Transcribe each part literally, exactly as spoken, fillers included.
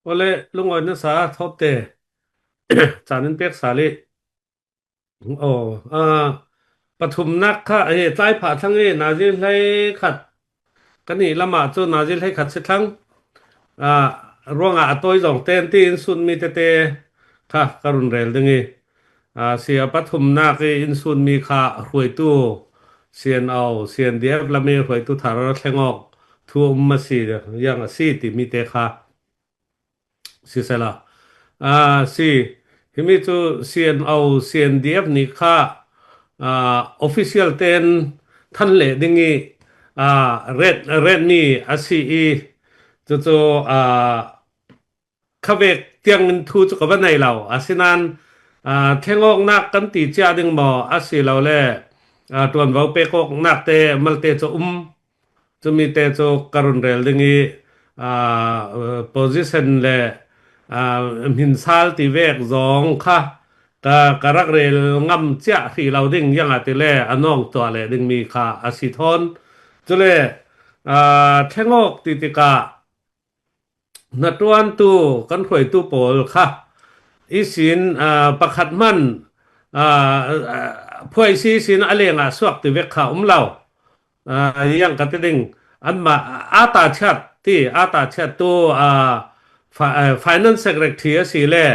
Awle, lungawi nasa thawpte, canin pek sal i. Aw, a, pathumnak kha, eh, tlaiphah thlang i nazi hlei khat. Kan ih lamah cu nazi hlei khat si thlang. A, ruangah a tawi zong ten ti in sunmi tete kha ka run rel ding i. A, si a pathumnak i in sunmi kha hruaitu C N O, C N D F lam i hruaitu thar thlengawk thu um a si, yang a si timi te kha sisela. A, si, himi cu C N O, C N D F nih kha, a, official ten than leh ding i, a, ret, retmi a si i, cucu, a, khavek tiangin thu cu ka va nei lo. Asinain, aa, thlengawknak kan ti cia ding maw a si lo le, aa, ṭuanvo pekawknak te malte cu um. Cumi te cu ka run rel ding i, aa, position le, aa, hminsal ti vek zong kha ka, ka rak rel ngam cia hrih lo ding, ziangahtile a nawng tuah leh dingmi kha a si thawn. Cule, aa, thlengawk ti tikah, hnaṭuantu kan hruaitu pawl kha ihsin, aa, pakhat hman, aa, aa, phuaisi ihsin a lengah suak ti vek kha um lo. Aa, ziang ka ti ding, anmah aa ta chiat ti, aa ta chiat tu, aa, fi-, aa, finance secretary a si le,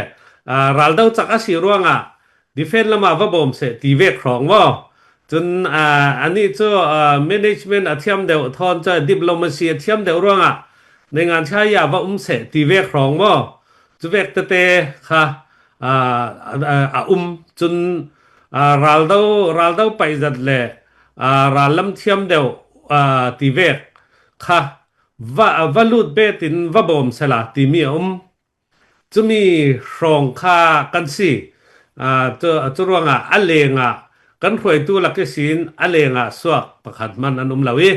aa, raldo cak a si ruangah, defense lamah va bawm seh ti vek hrawng maw? Cun, aa, anih cu, aa, management a thiam deuh thawn cu diplomacy a thiam deuh ruangah naingan chaya va um seh ti vek hrawng maw? Cu vek tete kha, aa, a, a, a um. Cun, aa, raldo, raldo paizat le, aa, rallam thiam deuh, aa, ti vek kha va, va lut bet in va bawm sela timi a um. Cumi hrawng kha kan si. Aa, cu, cu ruangah a lengah kan hruaitu lak ihsin a lengah suak pakhat hman an um lo i,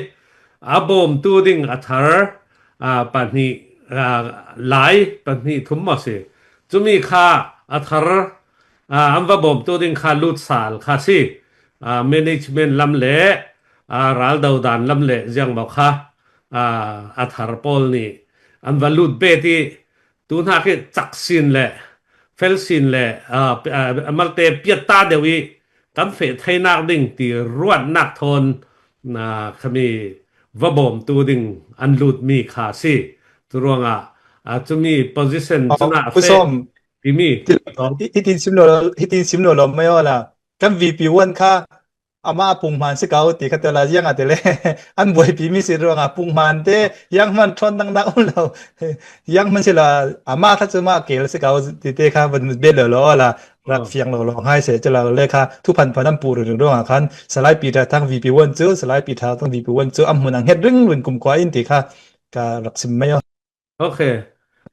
a bawmtu ding a thar, aa, pahnih, aa, lai pahnih thum maw si. Cumi kha a thar, aa, an va bawmtu ding kha lutsal kha si. Aa, management lam le, aa, raldo dan lam le ziang maw kha, aa, a thar pawl nih an va lut bet i, tu hna khi cak sin le fel sin le, aa, pi-, aa, malte piatta deuh i kan feh theinak ding ti ruatnak thawn, aa, khami va bawmtu ding an lutmi kha a si. Cu ruangah, aa, cumi position cunah feh timi. Hitin sim lo, hitin sim lo, lo mai awla kan V P one kha amah a punghman si ko ti kha te la, ziang a ti le an buaipi mi si ruangah punghman te, ziang hman ṭhawn dangdang um lo. Ziang hman si la, amah kha cu mah kel si ko ti te kha van bet lo lo la, rak fiang lo lo ngai se cu la le kha, thu phan phan an pu ring ruangah khan Salai Peter Thang V P one cu, Salai Peter Thang V P one cu a hmun a hnget ring ring kum khua in ti kha ka rak sim mai aw. Ok.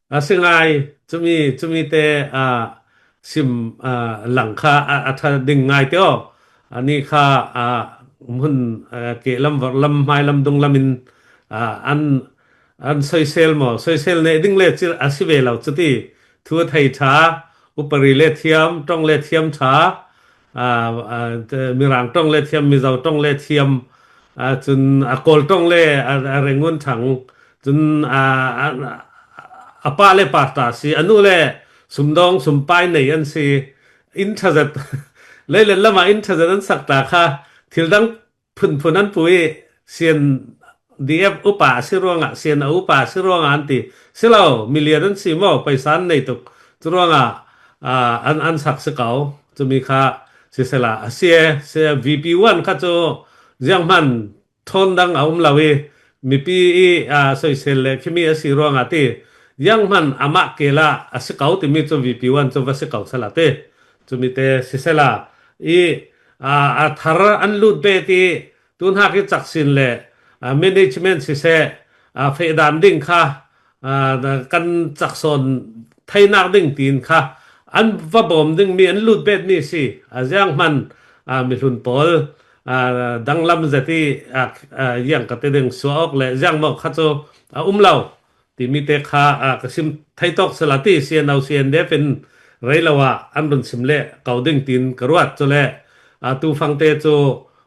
A si ngai, cumi, cumi te, aa, sim, aa, lang kha a, a ṭha ding ngai te aw. Ani kha, aa, hmun, aa, kehlam, vorhlam, hmailam, dunglam in, aa, an, an soisel maw? Soisel neh ding le cil a si ve lo cuti. Thu a thei ṭha, upari le thiam, ṭong le thiam ṭha, aa, aa, Mirang ṭong le thiam, Mizo ṭong le thiam, aa, cun a Kawl ṭong le a, a Rangoon ṭhang, cun, aa, a, a pa le parta si, a nu le sumdawng sumpai nei an si, in ṭha zet, leilet lamah in ṭha zet an sak ta kha, thil dang phunphun an pu i, C N D F upa a si ruangah, C N O upa a si ruangah an ti. Si lo, milian an si maw, paisa an nei tuk. Cu ruangah, aa, an, an sak si ko. Cumi kha sisela, a si e, si e, V P one kha cu zianghman ṭhawn dang a um lo i, mipi i, aa, soisel le khimi a si ruangah ti, zianghman amah kela a si ko timi cu V P one cu va si ko sela ti. Cumi te sisela i, aa, a thar an lut bet i, tu hnak i cak sin le, aa, management siseh, aa, feh dan ding kha, aa, kan cak sawn theinak ding tiin kha an va bawm dingmi, an lut betmi si. Aa, zianghman, aa, mihlun pawl, aa, danglam zet i, aa, aa, ziang ka ti ding, suah awk le ziang mawk kha cu a um lo timi te kha, aa, ka sim thei tawk sela ti, C N O, C N D F in rei lo ah an run sim le ko ding tiin ka ruat. Cule, aa, tu fangte cu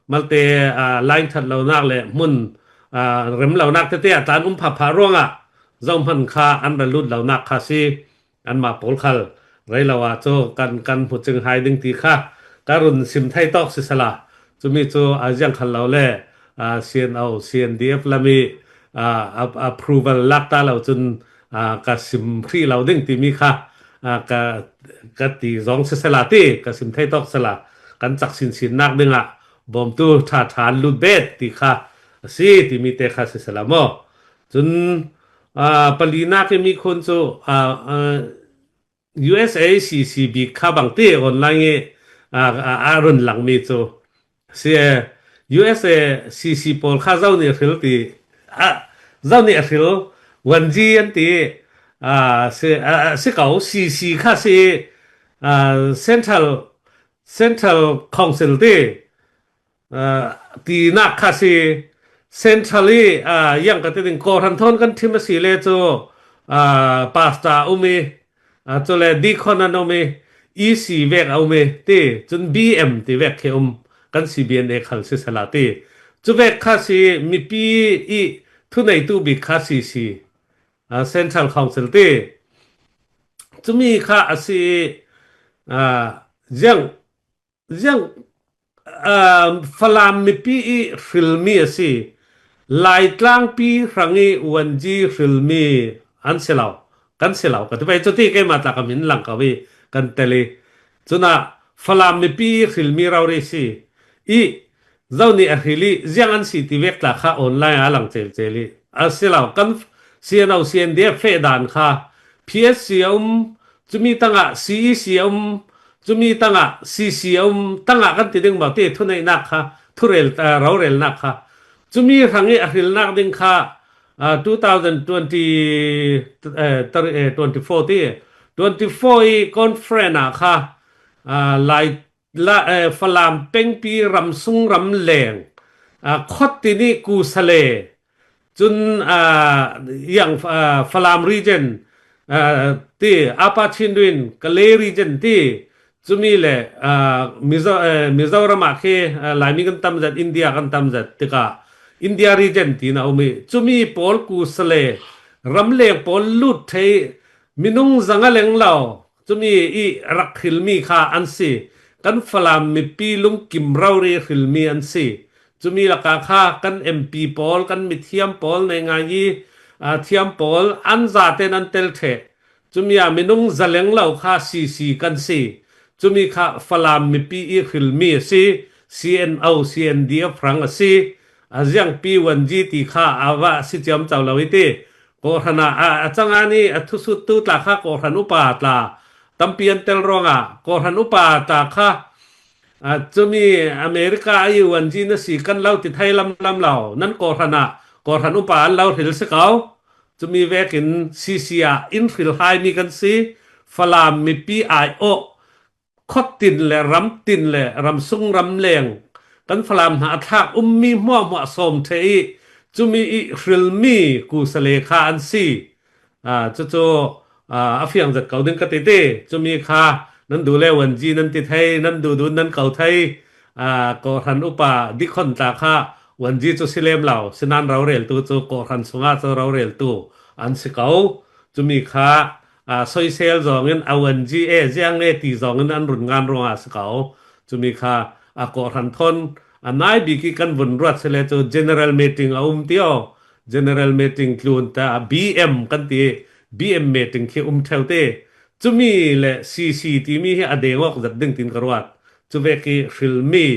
malte, aa, line ṭhat lonak le hmun, aa, rem lonak tete ah tlan um phapha ruangah zohman kha an ra lut lo nak kha si. Anmah pawl khal rei lo ah cu kan, kan hmu cing hai ding ti kha ka run sim thei tawk sisela, cumi cu a ziang khal lo le, aa, C N O, C N D F lam i, aa, ap-, approval lak ta lo cun, aa, ka sim hrih lo ding timi kha, aa, ka, ka ti zong sisela ti, ka sim thei tawk sela, kan cak sinsin nak dingah bawmtu ṭha ṭha an lut bet ti kha a si timi te kha sisela maw? Cun, aa, palinak i mi khun cu, aa, aa, U S A C C bik kha bang ti online i, aa, aa, a run langmi cu si, eh, U S A C C pawl kha zo nih a hril ti, ah, zo nih a hril, wanji an ti, ah, si, ah, si ko, C C kha si, ah, Central, Central Council ti, ah, tinak kha si. Central i, ah, yang ka ti ding, kawhhran thawn kan thim a si le cu, ah, pastor a um i, aa, cule deacon an um i, E C vek a um i ti, cun B M ti vek khi um, kan C B N A khal sisela ti. Cu vek kha si mipi i thuneitu bik kha si si, aa, Central Council ti. Cumi kha a si i, aa, ziang, ziang, aa, Falam mipi i hrilmi a si. Laitlangpi hrang i wanji hrilmi an si lo, kan si lo. Ka ti pei cu ti keimah tla ka min lang ko i kan tel i. Cunah Falam mipi i hrilmi rori si. I zo nih a hril i ziang an si ti vek tla kha online a lang celcel i. A si lo, kan C N O, C N D F feh dan kha P S C a um, cumi tangah C E C a um, cumi tangah C C a um, tangah kan ti ding maw ti, thuneihnak kha, thurel, aa, rorelnak kha. Cumi hrang i a hrilnak ding kha, aa, two thousand twenty, eh, tar-, eh, twenty-four ti, twenty-four i conference ah kha, aa, Lai, la, eh, Falam pengpi ramsung ramleng, aa, khot ti nih Kusale, cun, aa, yang, aa, Falam region, aa, ti, Apa Chin Rin, Kale region ti, cumi le, aa, Mizo-, aa, Mizoram ah khi, aa, Laimi kan tam zat, India kan tam zat tikah India region ti na um i, cumi pawl Kusale ramleng pawl lut thei minung zanga leng lo, cumi i rak hrilmi kha an si. Kan Falam mipi lungkim rori hrilmi an si. Cumi lakah kha kan M P pawl, kan mithiam pawl, nei ngai i, aa, thiam pawl an zaten an tel ṭheh. Cumi ah minung zaleng lo kha C C kan si. Cumi kha Falam mipi i hrilmi a si. C N O, C N D F hrang a si. A ziangpi wanji ti kha a va si ciamco lo i ti. Kawhhran ah, a, a cang an i a thusuttu tla kha kawhhran upa tla tampi an tel ruangah kawhhran upa tla kha, aa, cumi America a i wanji na si kan lo ti thei lamlam lo. Nan kawhhran ah kawhhran upa an lo hril si ko. Cumi vekin C C ah in hril haimi kan si. Falam mipi aiawh khottin le ramtin le ramsung ramleng kan Falam hna a thlak ummi hmuahhmuah sawm ṭheh i, cumi i hrilmi Kusale kha an si. Aa, cucu, aa, a fiang zet ko ding ka ti ti. Cumi kha nan duh le wanji nan ti thei, nan duh duh nan ko thei. Aa, kawhhran upa deacon tla kha wanji cu si lem lo, sinan roreltu cu kawhhran sungah cu roreltu an si ko. Cumi kha, aa, soisel zongin a wanji e, ziang e ti zongin an run ngan ruangah a si ko. Cumi kha a kawhhran thawn a nai bik i kan vun ruat si le cu general meeting a um ti aw. General meeting tlun ta B M kan ti, B M meeting khi um ṭheu ti. Cumi le C C timi hi a deng awk zat ding tin ka ruat. Cu vek i hrilmi,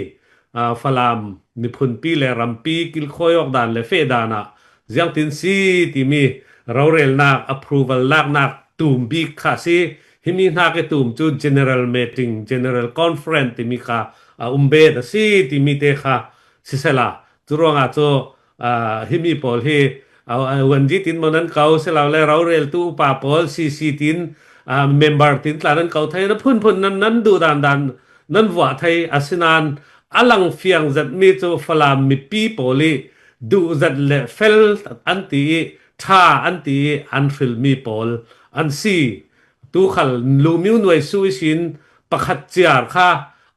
aa, Falam miphunpi le rampi kilkhawi awk dan le feh dan ah ziangtin si timi rorelnak, approval laknak tum bik kha si. Himi hnak i tum cu general meeting, general conference timi kha a um bet a si timi te kha sisela. Cu ruangah cu, aa, himi pawl hi, aa, aa, wanji tin maw nan ko, si lo le roreltu upa pawl, C C tin, aa, member tin tla nan ko thei, na phunphun nan, nan duh dan dan nan vuah thei, asinain a lang fiang zetmi cu Falam mipi pawl i duh zet le fel an ti i, ṭha an ti i, an hrilmi pawl an si. Tu khal Lumio nuai su ihsin pakhat ciar kha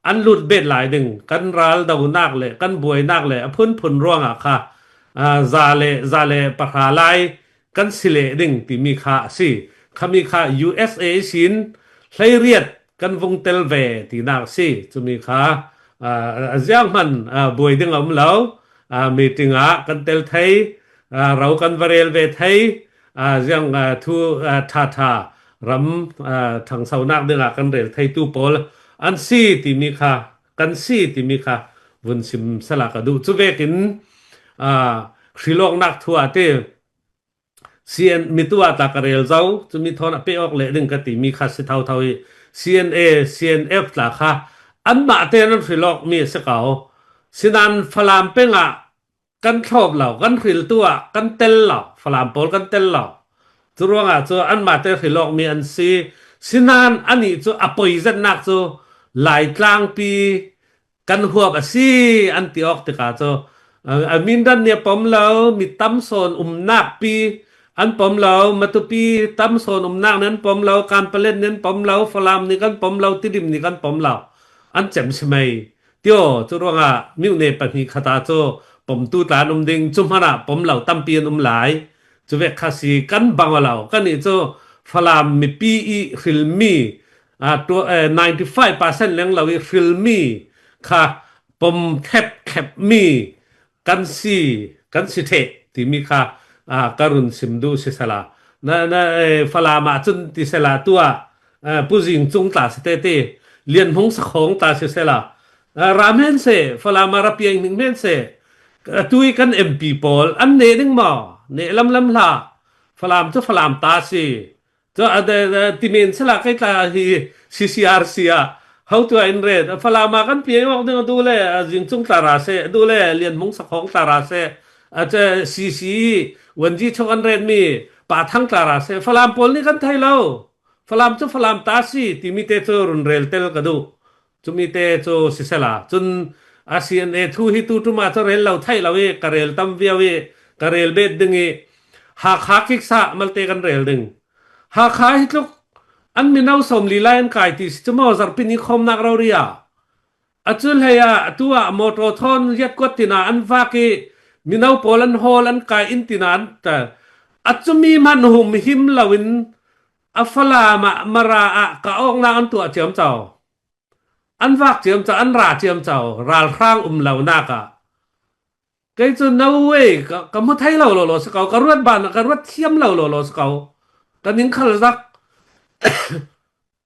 an lut bet lai ding, kan ral donak le kan buainak le a phunphun ruangah kha, aa, za le, za le pahra lai kan si leh ding timi kha a si. Khami kha U S A ihsin hleiriat kan vung tel ve tinak a si. Cumi kha, aa, a zianghman, aa, buai ding a um lo, aa, meeting ah kan tel thei, aa, ro kan va rel ve thei, aa, ziang, aa, thu, aa, ṭha ṭha ram, aa, ṭhangsonak dingah kan rel theitu pawl an si timi kha, kan si timi kha vun sim sala ka duh. Cu vekin, aa, hrilawknak thu ah te, C N, mitu ah tla ka rel zo, cumi thawn a pe awk leh ding ka timi kha si thotho i, C N A, C N F tla kha anmah te nan hrilawkmi a si ko. Sinan Falam peng ah kan thlawp lo, kan hriltu ah kan tel lo, Falam pawl kan tel lo. Cu ruangah cu anmah te hrilawkmi an si. Sinan anih cu a poi zetnak cu Laitlangpi kan huap a si an ti awk tikah cu, a, a Mindan nih a pom lo, mi tam sawn umnak pi an pom lo, Matupi tam sawn umnak nih an pom lo, Kanpalen nih an pom lo, Falam nih kan pom lo, Tidim nih kan pom lo, an cem si mei. Tio, cu ruangah miuhne pahnih khat ah cu pomtu tla an um ding, cu hmanh ah pom lo tampi an um lai. Cu vek kha si kan bang aw lo. Kannih cu Falam mipi i hrilmi, aa, tua, eh, ninety five percent leng lo i hrilmi kha pom thep thepmi kan si, kan si ṭheh timi kha, aa, ka run sim duh sisela. Na, na, eh, Falam ah cun ti sela tuah, eh, Pu Zing Cung tla si tete, Lian Hmung Sakhawng tla si sela, eh, ra hmanh seh, Falam ah ra piang hmanh seh, atu i kan M P pawl an neh ding maw? Neh lamlam hlah. Falam cu Falam ta si. Cu a, a, a, timen sela kei tla hi C C R C ah hotu ah in ret. Falam ah kan piang awk ding a duh le, a Zing Cung tla ra seh, a duh le Lian Hmung Sakhawng tla ra seh, a cu C C i Wanji Chok an retmi Pa Thang tla ra seh. Falam pawl nih kan thei lo. Falam cu Falam ta si timi te cu run rel tel ka duh. Cumi te cu sisela. Cun a C N A thu hi tu ṭum ah cu rel lo theih lo i ka rel tam viau i ka rel bet ding i Hakha kiksa malte kan rel ding. Hakha hi tluk an mino sawmli lai an kai ti si cu maw, zarhpi ni khawmnak rori ah. A cu hlei ah atu ah mawṭaw thawn Yatkuat tina an vak i mino pawl an hawl an kai in tina an ta. A cumi hmanh humhim loin a Falam ah Mara ah ka awknak an tuah ciamco. An vak ciamco, an ra ciamco, ralhrang um lonak ah. Kei cu no way, ka, ka hmu thei lo lawlaw si ko, ka ruat ban, ka ruat thiam lo lawlaw si ko, ka ning khal zak.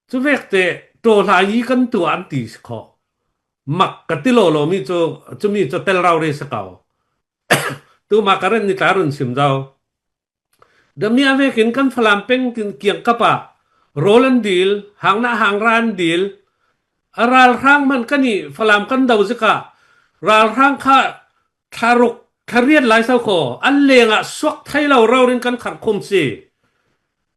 Cu vek te, ṭawhla yi kan tuah an ti si kho. Mak ka ti lawlaw mi cu, cumi cu tel rori si ko. Tuma ka ren ni tla run sim zo. Dami a vekin kan Falam peng tin kiangkap ah rawl an dil, hangna hangra an dil. A ralhrang hmanh kan i Falam kan do zik ah ralhrang kha thla ruk, thla riat lai so kho, an leng ah suak thei lo rori in kan kharhkhum si.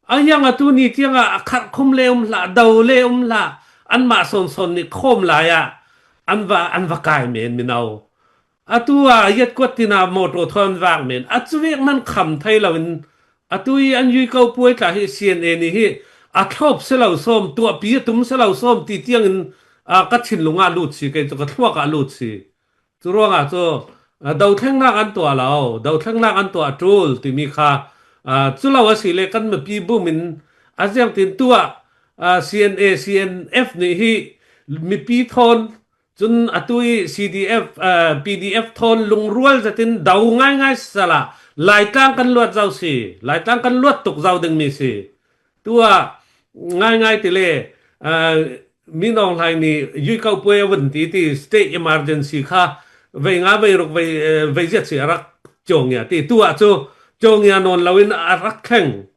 A hiang atu ni tiang ah a kharhkhum le um hlah, do le um hlah, anmah sawnsawn nih khawm lai ah an va, an va kai men mino. Atu ah Yatkuat tina mawṭaw thawn vak men. A cu vek hmanh kham thei loin atu i an yui ko puai tla hi C N A nih hi a thlop si lo sawm, tuahpi a tum si lo sawm ti tiangin, aa, ka thinlung ah lut si, kei cu ka thluak ah lut si. Cu ruangah cu, aa, dothlengnak an tuah lo, dothlengnak an tuah ṭul timi kha, aa, cu lo a si le kan mipi bum in a ziangtin tuah, aa, C N A, C N F nih hi mipi thawn Cun atu i C D F, aa, P D F thawn lungrual zetin do ngaingai sisela, Laitlang kan luat zo si, Laitlang kan luat tuk zo dingmi si. Tua ngaingai ti le, aa, Min Aung Hlaing nih yui ko puai a vun ti ti state emergency kha vei nga vei ruk vei, ee, vei ziat si a rak cawngia ti. Tua cu cawngia nawn loin a rak thleng.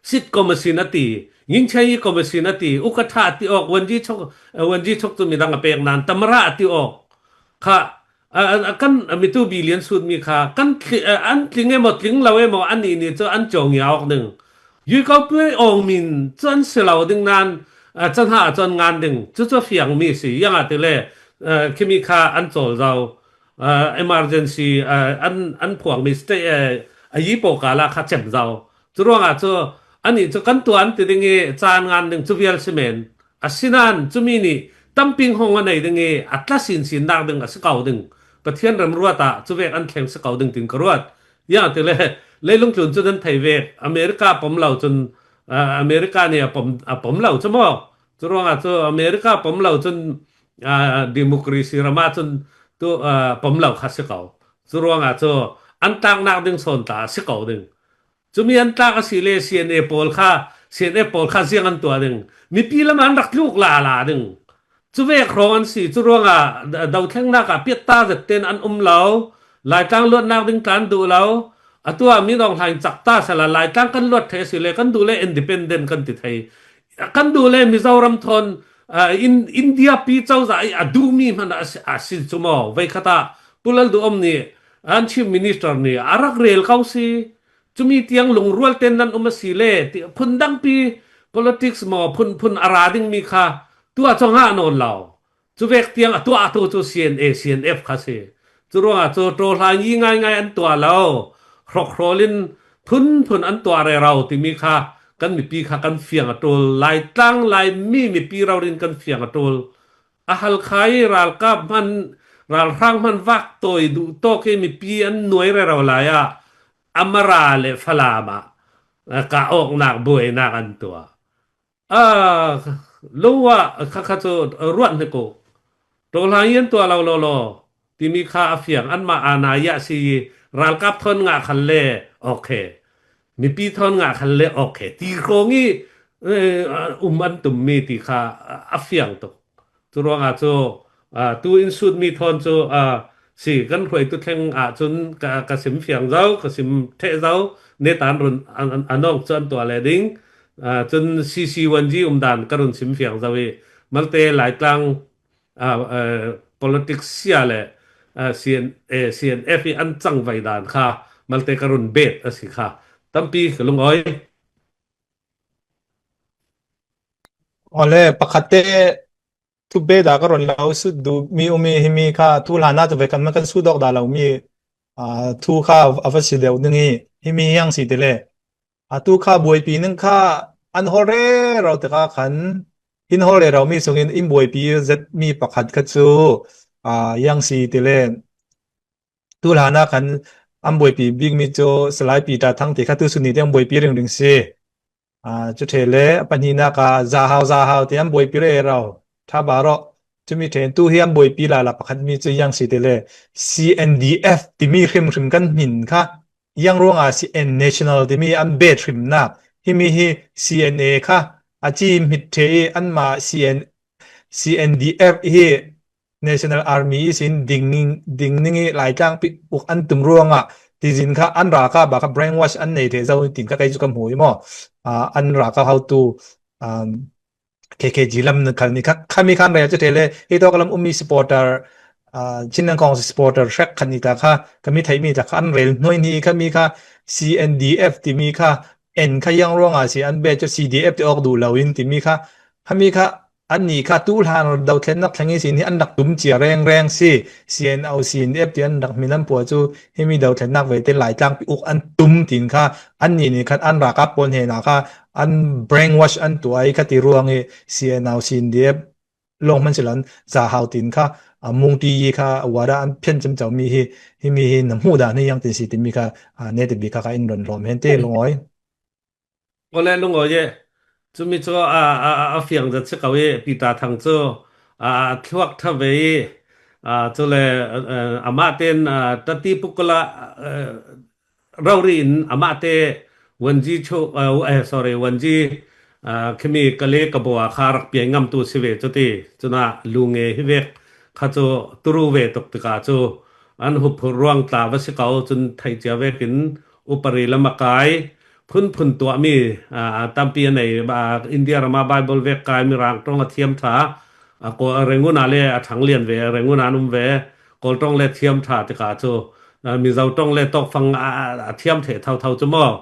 Sit Commission a ti, Ngingchei Commission a ti, Ukatha a ti awk, Wanji Chok, eh, Wanji Chok cu midang a pek nan, Tamara a ti awk kha, a, a, a kan, a mitu billion sut mi kha, kan tli-, eh, an tling emaw, tling lo emaw, an nih nih cu an cawngia awk ding. Yui ko puai awng min cu an si lo ding nan, eh, can ha a cu an ngan ding, cucu a fiang mi si, ziangahtile, eh, khimi kha an cawl zo, eh, emergency, eh, an, an phuang mi state, eh, a yi pawl kala kha cem zo. Cu ruangah cu anih cu kan tuah an ti ding i caan ngan ding cu vial si men. Asinain cumi nih tampi hong a nei ding i a tla sinsinnak ding a si ko ding. Pathian remruat ah cu vek an thleng si ko ding tin ka ruat. Ziangahtile Leilung tlun cun an thei vek. America a pom lo cun, aa, America nih a pom, a pom lo cu maw? Cu ruangah cu America a pom lo cun, aa, democracy ram ah cun tu, aa, pom lo kha si ko. Cu ruangah cu an tlaknak ding sawn tla a si ko ding. Cumi an tlak a si le C N A pawl kha, C N F pawl kha ziang an tuah ding? Mipi lam ah an rak tluk lala ding. Cu vek hrawng an si. Cu ruangah do-, dothlennak ah piatta zet tein an um lo. Laitlang luatnak ding tla an duh lo. Atu ah Min Aung Hlaing cak ta sala, Laitlang kan luat thei a si le kan duh le independent kan ti thei. Kan duh le Mizoram thawn, aa, in, India pi cozah i a duhmi hmanh a si, a si cu maw? Veikhat ah Pu Lal Duh Om nih, an Chief Minister nih a rak rel ko si. Cumi tiang lungrual tein nan um a si le, ti, phun dangpi politics maw, phun, phun a ra dingmi kha tuah cu ngah nawn lo. Cu vek tiang a tuah tu cu C N A, C N F kha si. Cu ruangah cu ṭawhlan i ngaingai an tuah lo. Hrokhrawl in phunphun an tuah rero timi kha kan mipi kha kan fiang a ṭul. Laitlang Laimi mipi rori in kan fiang a ṭul. A Halkha i ralkap hman, ralhrang hman vak tawi duh tawk i mipi an nuai rero lai ah a Mara le Falam ah, a, ka awknak buainak an tuah. A, lungua kha kha cu ruat hnik u. Ṭawhlan i an tuah lo law law timi kha a fiang. Anmah aa na i a si i ralkap thawn ngah khal le okay. Mipi thawn ngah khal le okay. Ti hrawng i, eh, um an tummi ti kha a, a fiang tuk. Cu ruangah cu, aa, tu in sutmi thawn cu, aa, si kan hruaitu thleng ah cun ka, ka sim fiang zo, ka sim ṭheh zo, netan run an, an, a nawng cu an tuah le ding. Aa, cun C C one G um dan ka run sim fiang zo i malte Laitlang, aa, aa, politics sia le, aa, C N, eh, C N F i an cangvai dan kha malte ka run bet a si kha tampi ka lungawi. Awle, pakhat te thu bet a ka run lo sut duh mi um i himi kha thu hlan ah cu ve kan man kan sut awk dah lo mi, aa, thu kha a va si deuh ding i himi hiang si ti le. Atu kha buaipi ning kha an hawl rero tikah khan in hawl rero mi sungin in buaipi zet mi pakhat kha cu, aa, hiang si ti le. Tu hlan ah khan an buaipi bikmi cu Salai Peter Thang ti kha tu suni tiang buaipi ringring si. Aa, cu ṭhe le a pahnihnak ah Zahau, Zahau ti an buaipi rero. Ṭha ba rawh. Cumi ṭhen tu hi an buaipi lala pakhat mi cu ziang si ti le C N D F timi hrimhrim kan hmin kha ziang ruangah C N National timi an bet hrimnak himi hi C N A kha a ci hmit ṭhe i anmah C N, C N D F hi National Army ihsin ding, ding ning i Laitlang pi uk an tum ruangah tizin kha an ralkap ah kha brainwash an nei ṭheh zo tin kha kei cu ka hmu i maw? Aa, an ralkap hotu, um, K K G lam khal ni kha, khami khan rel cu ṭheh le, hi tawk lam ummi supporter, aa, Chin Nang Kong supporter hrek khan ni ta kha, ka mi theihmi ta kha an rel hnuai ni khami kha C N D F timi kha en kha ziang ruangah si an bet cu C D F ti awk duh lo in timi kha, khami kha annih kha tu hlan dothlennak thleng ihsin hi an rak tum cia rengreng si. C N O, C N F ti an rak hmin an puah cu himi dothlennak ve te Laitlang pi uk an tum tin kha annih nih khan an ralkap pawl hnenah kha an brainwash an tuah i kha ti ruang i C N O, C N D F lawng hman si lo in Zahau tin kha, a, Mungti i kha a wada an phian cemco mi hi, himi hi na hmuh dan hi ziang tin si timi kha, a, ne ti bik kha, kha in run hlawm hen te lungawi. Awle lungawi e. Cumi cu a, a, a, a fiang zat si ko i Peter Thang cu, a, a thluak ṭha ve i, a, cule, a, a, amah tein, a, Tati Pukula, a, rori in amah te Wanji chu, a, eh, sorry, Wanji, a, khimi ka le ka baw a kha rak piai ngamtu si ve cu ti. Cunah lunge hi vek kha cu turu ve tuk tikah cu an huphurh ruang tla va si ko, cun thei cia vekin upari lam a kai, phunphun tuahmi, aa, tampi a nei, aa, India ram ah Bible vek kai, Mirang ṭong a thiam ṭha, a, Kawl, a, Rangoon ah le a ṭhang lian ve, Rangoon ah an um ve, Kawl ṭong le thiam ṭha tikah cu, aa, Mizo ṭong le tawkfang a, a, a thiam ṭheh thotho cu maw?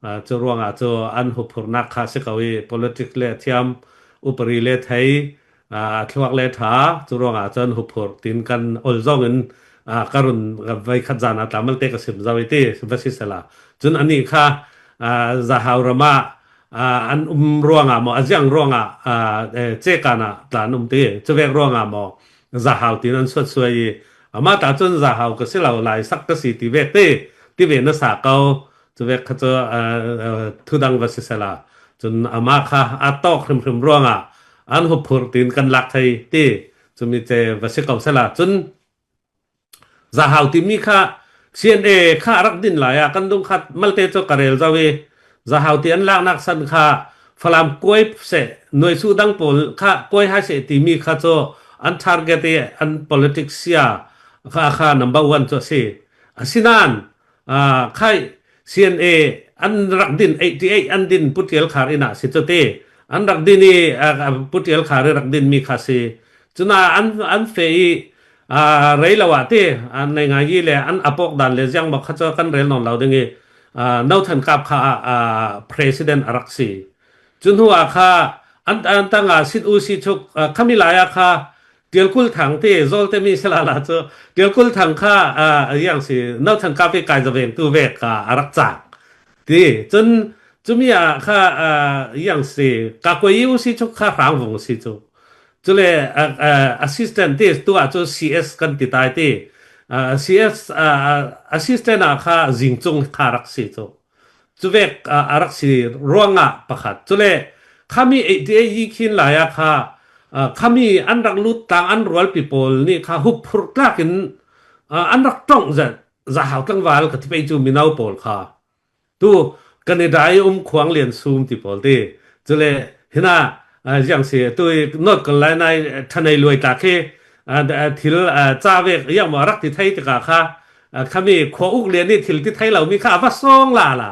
Aa, cu ruangah cu an huphurhnak kha si ko i, politics le a thiam, upari le thei, aa, a thluak le ṭha, cu ruangah cun huphurh tin kan ol zongin, aa, ka run, aa, veikhat zan ah tla malte ka sim zo i ti, va si sela. Cun anih kha, aa, Zahau ram ah, aa, an um ruangah maw, a ziang ruangah, aa, eh, cekan ah tla an um ti, cuvek ruangah maw, Zahau tin an suatsuai i, amah ta cun Zahau ka si lo, Laisak ka si ti vek ti, ti ve na sa ko, Cuvek kha cu, aa, aa, thudang va si sela. Cun amah kha aa tawk hrimhrim ruangah an huphurh tiin kan lak thei ti. Cumi ce va si ko sela. Cun Zahau timi kha C N A kha a rak din lai ah kan dung khat malte cu ka rel zo i, Zahau ti an laknak san kha Falam kuai seh, nuai suh dang pawl kha kuai hai seh timi kha cu an target i an politics sia kha, kha number one cu a si. Asinain, aa, khai C N A an rak din, eighty eight an din Pu Ṭial Khar inn ah si cu ti. An rak din i, aa, Pu Ṭial Khar i rak dinmi kha si. Cun an, an feh i, aa, rei lo ah ti, aa, nei ngai i le an a pawk dan le ziang maw kha cu kan rel nawn lo ding i, aa, No Than Kap kha, aa, president a rak si. Cu hnu ah kha an, an tang ah Sit U Si Chuk, aa, khami lai ah kha Ṭial Kul Thang ti, Zawlte mi si lala cu Ṭial Kul Thang kha, aa, a yang si, No Than Kap i kai zavengtu vek kha a rak cak ti. Cun cumi ah kha, aa, yang si, ka kuai i U Si Chuk kha hrang vung si cu. Cule, aa, aa, assistant ti, tu ah cu C S kan ti tai ti. Aa, C S, aa, aa, assistant ah kha Zing Cung kha rak si cu. Cuvek, aa, a rak si ruangah pakhat. Cule khami eighty eight i khin lai ah kha, aa, khami an rak lut tlang an rualpi pawl nih kha huphurh tlak in, aa, an rak ṭongh zet, Zahau tlangval ka ti pei cu mino pawl kha. Tu Canada i um Khuang Lian Sum ti pawl ti. Cule hina, aa, ziang si, tu i North Carolina i Ṭhanei Luai tla khi, aa, aa, thil, aa, ca vek yang maw rak ti thei tikah kha, aa, khami khua uk lian i thil ti thei lo mi kha a va sawng lala.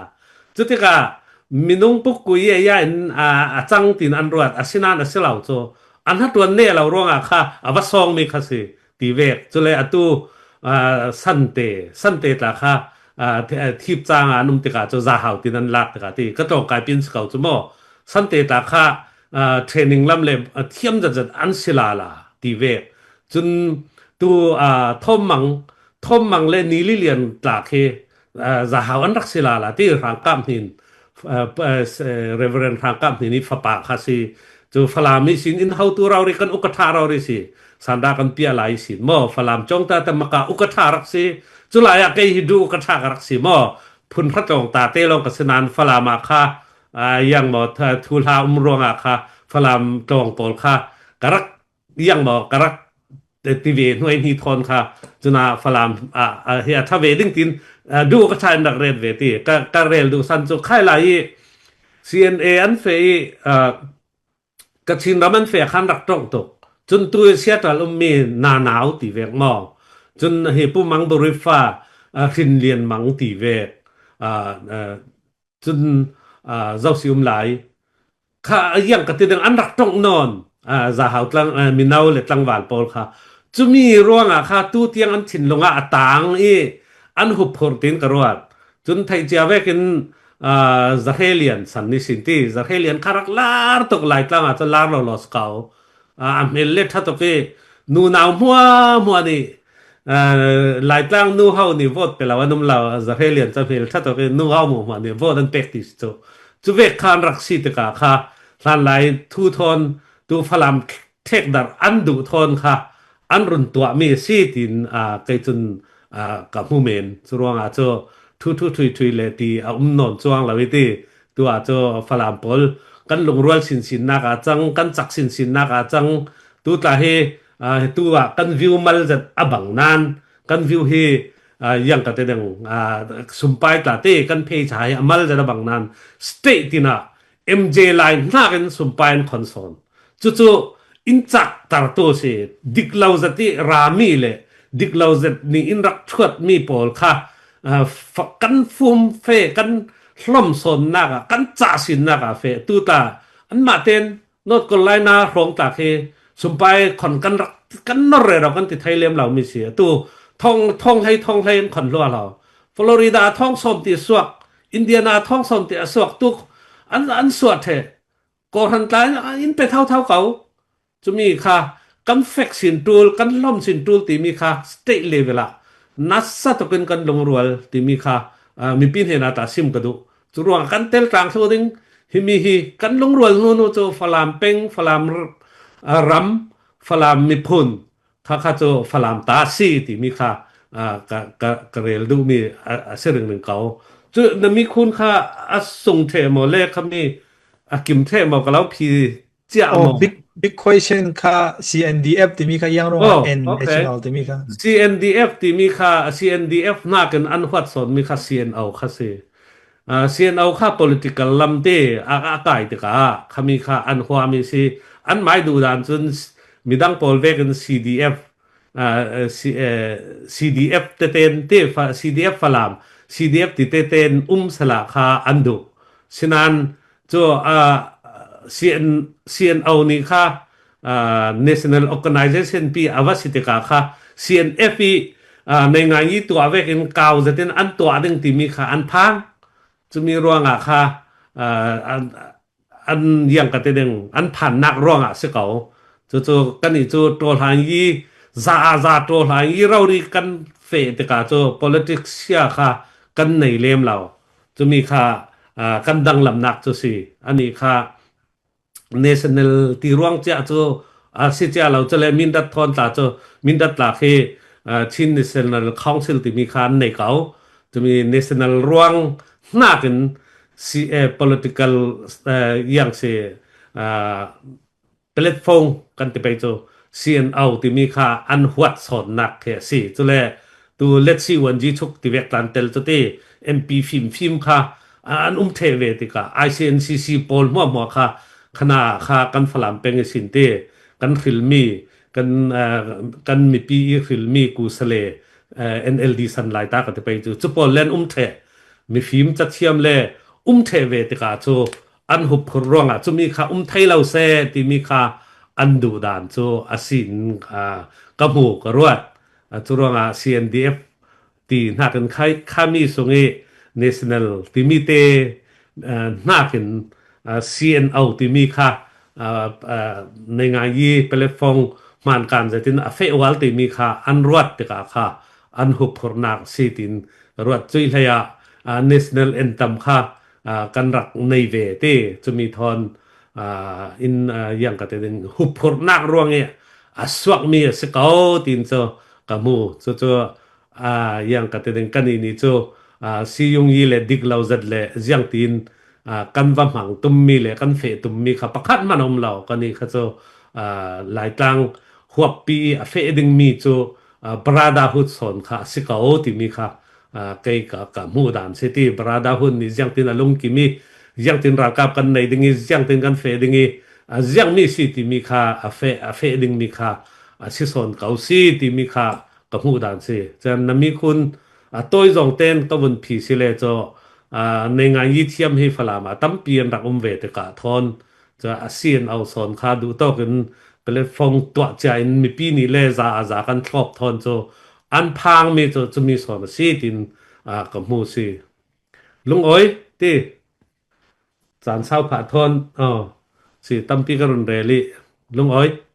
Cutikah minung pukku i a ya in, aa, a cang tin an ruat, asinain a si lo cu a hnaṭuan neh lo ruangah kha a va sawng mi kha si. Ti vek. Cule atu, aa, Sante, Sante tla kha, aa, thi-, aa, thip cang ah an um tikah cu Zahau tin an lak tikah ti ka ṭawngkai pin si ko cu maw? Sante tla kha, aa, training lam le, aa, thiam zetzet an si lala ti vek. Cun tu, aa, Thawm Mang, Thawm Mang le Ni Li Lian tla khi, aa, Zahau an rak si lala ti Hrang Kap Hnin, aa, pa-, aa, Reverend Hrang Kap Hnin i fapa kha si. Cu Falam i sin in hotu rori kan uka ṭha rori si. Sanda kan piah lai i sin maw? Falam cawngta te maka uka ṭha rak si. Cu lai ah kei hi du uka ṭha ka rak si maw? Phun hra tlawng ta te lawng ka si nain Falam ah kha, aa, yang maw, tha-, thuhla um ruangah kha Falam tlawng pawl kha ka rak yang maw, ka rak ti ve hnuai hni thawn kha, cun a Falam, a, a, hi a ṭha ve ding tin, a, duh ka ṭha in rak ret ve ti. Ka, ka rel duh san cu khai lai i C N A an feh i, a, Kachin ram an feh khan rak ṭongh tuk. Cun tu Seattle ummi Nanau ti vek maw? Cun hi Pu Mang Burifa, a, Hrin Lian Mang ti vek, a, a, cun, aa, Zosi um lai kha a yang ka ti ding an rak ṭongh nawn, aa, Zahau tlang, aa, mino le tlangval pawl kha. Cumi ruangah kha tu tiang an thinlung ah a tang i an huphurh tiin ka ruat. Cun theih cia vekin, aa, Zahrelian san ni sin ti, Zahrelian kha rak lar tuk, Laitlang ah cun lar lo lo si ko. Aa, a hmel le ṭha tuk i nunau hmuahhmuah nih, aa, Laitlang nu ho nih vote pe lo an um lo, Zahrelian cu hmel ṭha tuk i nu ho hmuahhmuah nih vote an pek ti si cu. Cu vek kha an rak si tikah kha hlanlai thu thawn tu Falam ṭhekdarh an duh thawn kha an run tuahmi a si tiin, aa, kei cun, aa, ka hmu men. Cu ruangah cu ṭhu ṭhu ṭhui ṭhui le ti a um nawn cuang lo i ti. Tu ah cu Falam pawl kan lungrual sinsinnak ah cang, kan cak sinsinnak ah cang. Tu tla hi, aa, tu ah kan view mal zet a bang nain kan view hi, aa, yang ka ti ding, aa, sumpai tla te kan pheicha hi a mal zet a bang nain state tinah M J lai hnakin sumpai an khon sawn. Cucu in caktertu si, dik lo zet i rami le dik lo zet nih in rak ṭhuatmi pawl kha, aa, fa-, kan fum fe, kan hlom sawnnak ah, kan cahsinnak ah fe. Tu tla anmah ten North Carolina hrawng tla khi sumpai khon kan rak, kan nor rero kan ti thei lem lo mi si. Tu thawng, thawng hlei, thawng hlei an khon hlua lo. Florida thawng sawm ti a suak, Indiana thawng sawm ti a suak, tu an, an suah ṭheh. Kawhhran tla in pe thotho ko. Cumi kha kan fek sin ṭul, kan hlom sin ṭul timi kha state level ah nasa tukin kan lungrual timi kha, aa, mipi hnenah tla sim ka duh. Cu ruangah kan tel tlang thlu ding, himi hi kan lungrual hnu hnu cu Falam peng, Falam r-, aa, ram, Falam miphun, kha kha cu Falam ta si timi kha, aa, ka, ka, ka rel duhmi a, a si ringring ko. Cu na mikhun kha a sung ṭheh maw le khami a kim ṭheh maw ka lo phi ciah maw? Big, big question kha C N D F timi kha iang ruangah en national timi kha. C N D F timi kha, C N D F hnakin an huat sawnmi kha C N O kha si. Ah, C N O kha political lam te a, a kai tikah khami kha an huami si. An mai duh dan cun midang pawl vekin C D F, ah, C, eh, C D F teten te fa, C D F Falam, C D F ti teten um sala kha an duh. Sinan cu, ah, C N, C N O nih kha, ah, National Organization pi a va si tikah kha C N F i, ah, neingai i tuah vekin kau zetin an tuah ding timi kha an phang. Cumi ruangah kha, ah, an, an iang ka ti ding, an phannak ruangah si ko. Cucu kannih cu ṭawhlan i za a za ṭawhlan i rori kan feh tikah cu politics sia kha kan nei lem lo. Cumi kha, ah, kan danglamnak cu si. Anih kha national ti ruang cia cu a si cia lo, cule Mindat thawn tla cu, Mindat tla khi, ah, Chin National Council timi kha an nei ko. Cumi national ruang hnakin si, eh, political, eh, iang si, ah, platform kan ti pei cu C N O timi kha an huat sawnnak khi a si. Cule tu Letsi Wanji Chuk ti vek tlan tel cu ti M P fimfim kha, ah, an um ṭheh ve tikah I C N C C pawl hmuahhmuah kha khana kha kan Falam peng i sin ti kan hrilmi, kan, ah, kan mipi i hrilmi ku sale, eh, N L D san lai ta ka ti pei cu cu pawl le an um ṭheh, mifim cathiam le um ṭheh ve tikah cu an hupphurh ruangah cumi kha um thei lo seh timi kha an duh dan cu a sin, ah, ka hmu ka ruat. Ah, cu ruangah C N D F ti hnakin khai, khami sung i national timi te, ah, hnakin, ah, C N O timi kha, ah, ah, neingai i platform hmankan zetin a feh ual timi kha an ruat tikah kha an hupphurhnak si tin ruat cuih hlei ah, ah, national anthem kha, ah, kan rak nei ve ti cumi thawn, ah, in, ah, iang ka ti ding hupphurhnak ruang i a suakmi a si ko tin cu ka hmu. Cucu, ah, iang ka ti ding kannih nih cu, ah, siyung i le dik lo zat le ziangtin, ah, kan va hmang tummi le kan feh tummi kha pakhat hmanh a um lo. Kannih kha cu, ah, Laitlang huappi i a feh dingmi cu, ah, brotherhood sawn kha a si ko timi kha, ah, kei ka, ka hmuh dan si ti. Brotherhood nih ziangtin a lungkim i, ziangtin ralkap kan nei ding i, ziangtin kan feh ding i, ah, ziangmi si timi kha a feh, a feh dingmi kha a si sawn ko si timi kha ka hmuh dan si. Cun na mikhun a tawi zong ten ka vun phi si le cu, ah, neingai i thiam hi Falam ah tampi an rak um ve tikah thawn cu a C N O sawn kha duhtawk in platform tuah cia in mipi nih le za a za kan thlawp thawn cu an phangmi cu cumi sawn a si tin, ah, ka hmu si. Lungawi ti caan sau phah thawn, aw, si tampi ka run rel i lungawi.